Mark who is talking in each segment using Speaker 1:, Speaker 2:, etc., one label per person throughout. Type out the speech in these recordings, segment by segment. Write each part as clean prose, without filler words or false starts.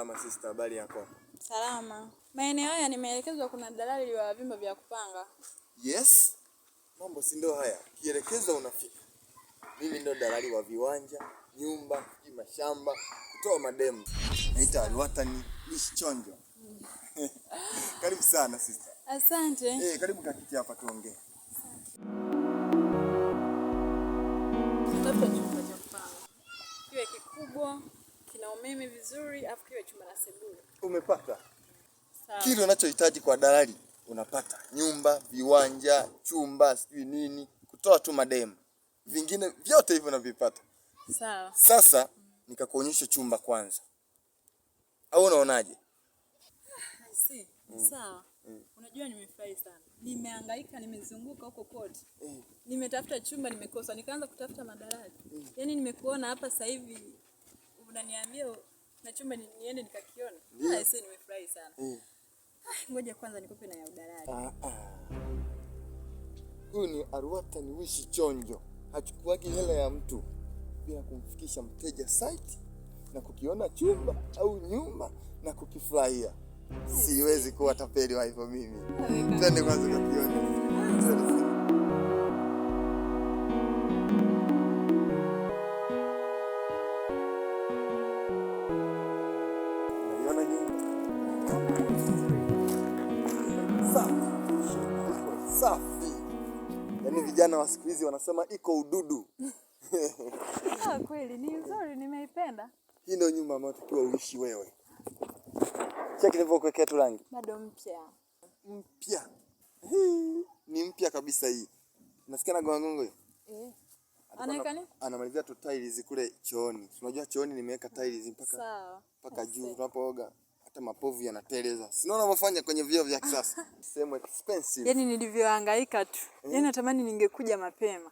Speaker 1: Salama sister, habari yako?
Speaker 2: Salama. Maeneo haya nimeelekezwa kuna dalali wa vyumba vya kupanga.
Speaker 1: Yes. Mambo si ndio haya. Kielekezwa unafika. Mimi ndo dalali wa viwanja, nyumba, sijui mashamba, kutoa mademu. Naita Alwatani Nishi Chonjo. Karibu sana sister.
Speaker 2: Asante.
Speaker 1: Eh, karibu kakiti hapa tuongee.
Speaker 2: Tafuta chumba cha kupanga. Kiwe kikubwa, kina umeme vizuri, afu kiwe chumba na sebule.
Speaker 1: Umepata
Speaker 2: Sawa.
Speaker 1: kile unachohitaji kwa dalali, unapata nyumba, viwanja, chumba, sijui nini, kutoa tu mademu, vingine vyote hivyo unavipata.
Speaker 2: Sawa.
Speaker 1: Sasa nikakuonyesha chumba kwanza, au unaonaje?
Speaker 2: I see. Sawa. Unajua nimefurahi sana. Nimehangaika, nimezunguka huko kote. Nimetafuta chumba nimekosa, nikaanza kutafuta madalali. Yaani nimekuona hapa sasa hivi unaniambia na chumba niende nikakiona.
Speaker 1: Ndio.
Speaker 2: I see, nimefurahi sana. Ah, ngoja kwanza nikupe na ya udalali.
Speaker 1: Ah, ah. Huyu ni Alwatani Wishi Chonjo, hachukuagi hela ya mtu bila kumfikisha mteja site na kukiona chumba au nyumba na kukifurahia. Siwezi kuwa tapeli wa hivyo mimi. Twende kwanza kakione. Twende. Unaiona nyumba? Safi. Iko safi. Yaani vijana wa siku hizi wanasema iko ududu.
Speaker 2: Ah, kweli ni nzuri, nimeipenda.
Speaker 1: Hii ndio nyumba ambayo takiwa uishi wewe. Cheki nilivyokuwekea tu rangi.
Speaker 2: Bado mpya.
Speaker 1: Mpya. Hii ni mpya kabisa hii. Unasikia na gonga gongo hiyo?
Speaker 2: Eh. Anaweka nini?
Speaker 1: Anamalizia tu tiles kule chooni. Unajua chooni nimeweka tiles mpaka
Speaker 2: Sawa.
Speaker 1: mpaka juu tunapooga hata mapovu yanateleza. Si unaona wanavyofanya kwenye vyoo vya kisasa? Sehemu expensive.
Speaker 2: Yaani nilivyohangaika tu. Yaani natamani ningekuja mapema.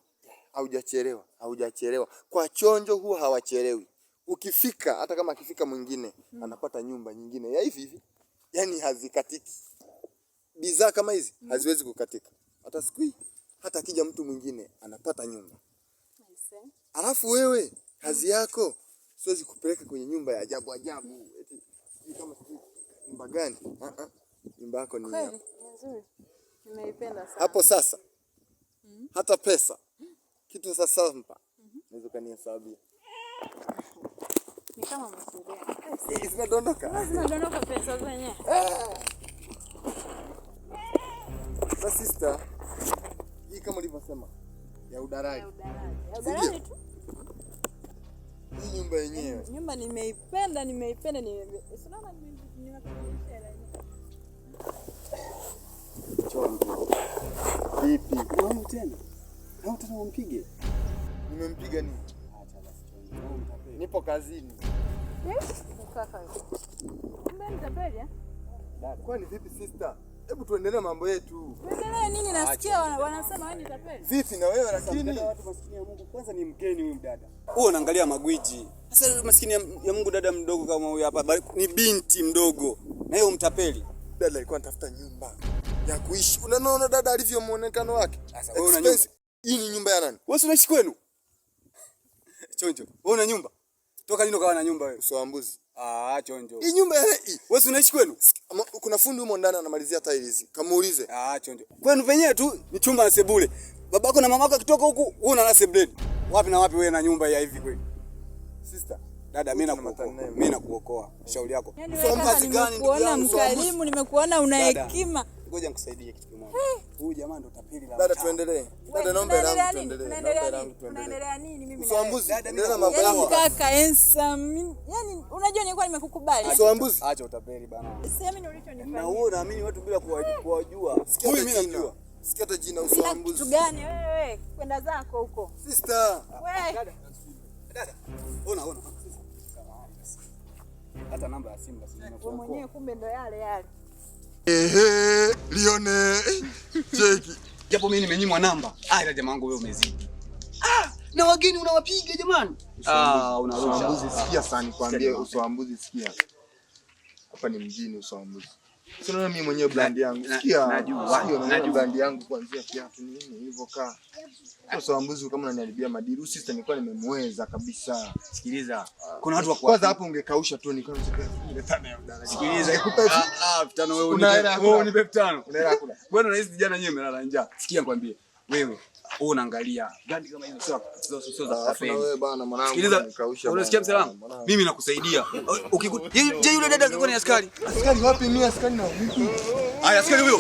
Speaker 1: Haujachelewa, haujachelewa. Kwa chonjo huwa hawachelewi. Ukifika hata kama akifika mwingine anapata nyumba nyingine ya hivi hivi, yaani hazikatiki. Bidhaa kama hizi haziwezi kukatika hata siku hii, hata akija mtu mwingine anapata nyumba.
Speaker 2: I see.
Speaker 1: Alafu wewe kazi yako siwezi kupeleka kwenye nyumba ya ajabu ajabu, eti sijui kama sijui nyumba gani. Ah, ah. Nyumba yako ni
Speaker 2: Kweli
Speaker 1: hapa
Speaker 2: ni nzuri. Nimeipenda sana.
Speaker 1: hapo sasa. Hata pesa kitu sasa mpa naweza ukanihesabia
Speaker 2: Ni kama masuria.
Speaker 1: Eh, zinadondoka.
Speaker 2: Zinadondoka pesa zenyewe.
Speaker 1: Sasa sister, hii kama ulivyosema ya udalali,
Speaker 2: Ya udalali. Ya udalali tu.
Speaker 1: hii nyumba yenyewe
Speaker 2: Nyumba nimeipenda, nimeipenda, si unaona nimekamilisha hela yenyewe.
Speaker 1: chonjo. Vipi?
Speaker 3: Wewe tena? Au tena umpige?
Speaker 1: Nimempiga nini?
Speaker 3: Acha basi Chonjo. Wewe mtapeli.
Speaker 1: Nipo kazini.
Speaker 2: Eh? Kaka. Kumbe ni tapeli eh?
Speaker 1: Kwani vipi sister? Hebu tuendelee mambo yetu.
Speaker 2: Tuendelee nini? Nasikia wanasema wewe ni tapeli.
Speaker 1: Vipi na wewe
Speaker 3: Sasa
Speaker 1: lakini?
Speaker 3: mdada watu maskini ya Mungu kwanza ni mgeni huyu mdada. Wewe unaangalia magwiji. Sasa maskini ya Mungu dada mdogo kama huyu hapa bali ni binti mdogo. Na hiyo mtapeli.
Speaker 1: Dada alikuwa anatafuta nyumba ya kuishi. Unaona dada alivyo muonekano wake?
Speaker 3: Sasa wewe una nyumba.
Speaker 1: Expensive. Hii ni nyumba ya nani?
Speaker 3: Wewe si unaishi kwenu? Chonjo, wewe una nyumba? Toka lini ukawa na nyumba wewe?
Speaker 1: Uso wa mbuzi.
Speaker 3: Ah, Chonjo.
Speaker 1: Hii nyumba ya hii.
Speaker 3: Wewe si unaishi kwenu?
Speaker 1: Kuna fundi humo ndani anamalizia tiles. Kamuulize.
Speaker 3: Ah, Chonjo. Kwenu penyewe tu ni chumba na sebule. Babako na mamako akitoka huku, wewe unalala sebuleni. Wapi na wapi wewe na nyumba ya hivi kweli?
Speaker 1: Sister,
Speaker 3: Dada, mimi
Speaker 1: Tuna
Speaker 3: nakuokoa.
Speaker 1: matani naye.
Speaker 3: Mimi nakuokoa. Shauri yako.
Speaker 2: Yaani
Speaker 3: Uso
Speaker 2: wewe
Speaker 3: wa
Speaker 2: kaka,
Speaker 3: mbuzi gani, ndugu
Speaker 2: nimekuona
Speaker 3: yangu? Uso wa mbuzi.
Speaker 2: mkarimu, nimekuona una
Speaker 3: Dada,
Speaker 2: hekima.
Speaker 3: Ngoja nikusaidie kitu kimoja. Huyu jamaa ndo tapeli la
Speaker 1: Dada
Speaker 3: mtaa.
Speaker 1: tuendelee. Dada
Speaker 2: Wewe,
Speaker 1: naomba hela
Speaker 2: tunaendelea
Speaker 1: yangu
Speaker 2: nini?
Speaker 1: tuendelee. Naomba
Speaker 2: Tunaendelea
Speaker 1: hela
Speaker 2: nini?
Speaker 1: yangu tuendelee.
Speaker 2: Tunaendelea nini mimi
Speaker 1: Uso
Speaker 2: na
Speaker 1: wa
Speaker 2: wewe?
Speaker 1: mbuzi.
Speaker 3: Dada, mimi
Speaker 1: Endelea na mambo
Speaker 2: Yaani
Speaker 1: yako.
Speaker 2: kaka handsome. Yaani unajua nilikuwa nimekukubali.
Speaker 1: Uso wa mbuzi.
Speaker 3: Acha utapeli bana.
Speaker 2: Siamini
Speaker 3: Na
Speaker 2: ulichonifanyia.
Speaker 3: wewe unaamini watu bila kuwajua.
Speaker 1: Sikia
Speaker 3: Huyu
Speaker 1: hata
Speaker 3: mimi
Speaker 1: jina.
Speaker 3: namjua.
Speaker 1: Sikia hata jina uso
Speaker 2: Bila
Speaker 1: wa
Speaker 2: kitu
Speaker 1: mbuzi.
Speaker 2: gani wewe? Kwenda zako huko.
Speaker 1: Sister.
Speaker 2: Wewe.
Speaker 3: Dada, dada. Ona, ona. Samahani basi. Hata namba ya simu basi
Speaker 2: Wewe
Speaker 3: nimekuokoa.
Speaker 2: mwenyewe kumbe ndo yale yale.
Speaker 1: Ehe, lione. Cheki.
Speaker 3: Japo mimi nimenyimwa namba. Ah, ila jamaa wangu wewe umezidi. Ah, na wageni unawapiga jamani. Ah,
Speaker 1: Uso wa
Speaker 3: unarusha.
Speaker 1: mbuzi sikia sana nikwambie uso wa mbuzi sikia. Hapa ni mjini uso wa mbuzi. Si unaona mimi mwenyewe brand yangu. Sikia.
Speaker 3: Najua.
Speaker 1: Najua brand yangu kuanzia kiatu nini nilivyokaa. Sasa wambuzi kama unaniharibia madili, huyu sister nilikuwa nimemweza kabisa.
Speaker 3: Sikiliza. Kuna watu wa
Speaker 1: Kwanza hapo ungekausha tu nilikuwa nimechukua 5,000 ya udara.
Speaker 3: Sikiliza.
Speaker 1: Nikupa elfu-
Speaker 3: 5,000 wewe
Speaker 1: Una
Speaker 3: unipe.
Speaker 1: hela ya
Speaker 3: Wewe
Speaker 1: kula?
Speaker 3: unipe 5,000.
Speaker 1: Una hela ya kula?
Speaker 3: Bwana na hizi vijana nyewe mmelala njaa. Sikia nikwambie. Wewe wewe unaangalia gani kama hizo sio za
Speaker 1: Alafu na
Speaker 3: kafeni.
Speaker 1: wewe bana mwanangu
Speaker 3: Sikiliza,
Speaker 1: unanikausha
Speaker 3: unasikia
Speaker 1: bana,
Speaker 3: msalamu?
Speaker 1: mwanangu.
Speaker 3: Mimi nakusaidia. Je, yule dada angekuwa ni askari?
Speaker 1: Askari wapi mimi askari na vipi?
Speaker 3: Haya, askari huyo.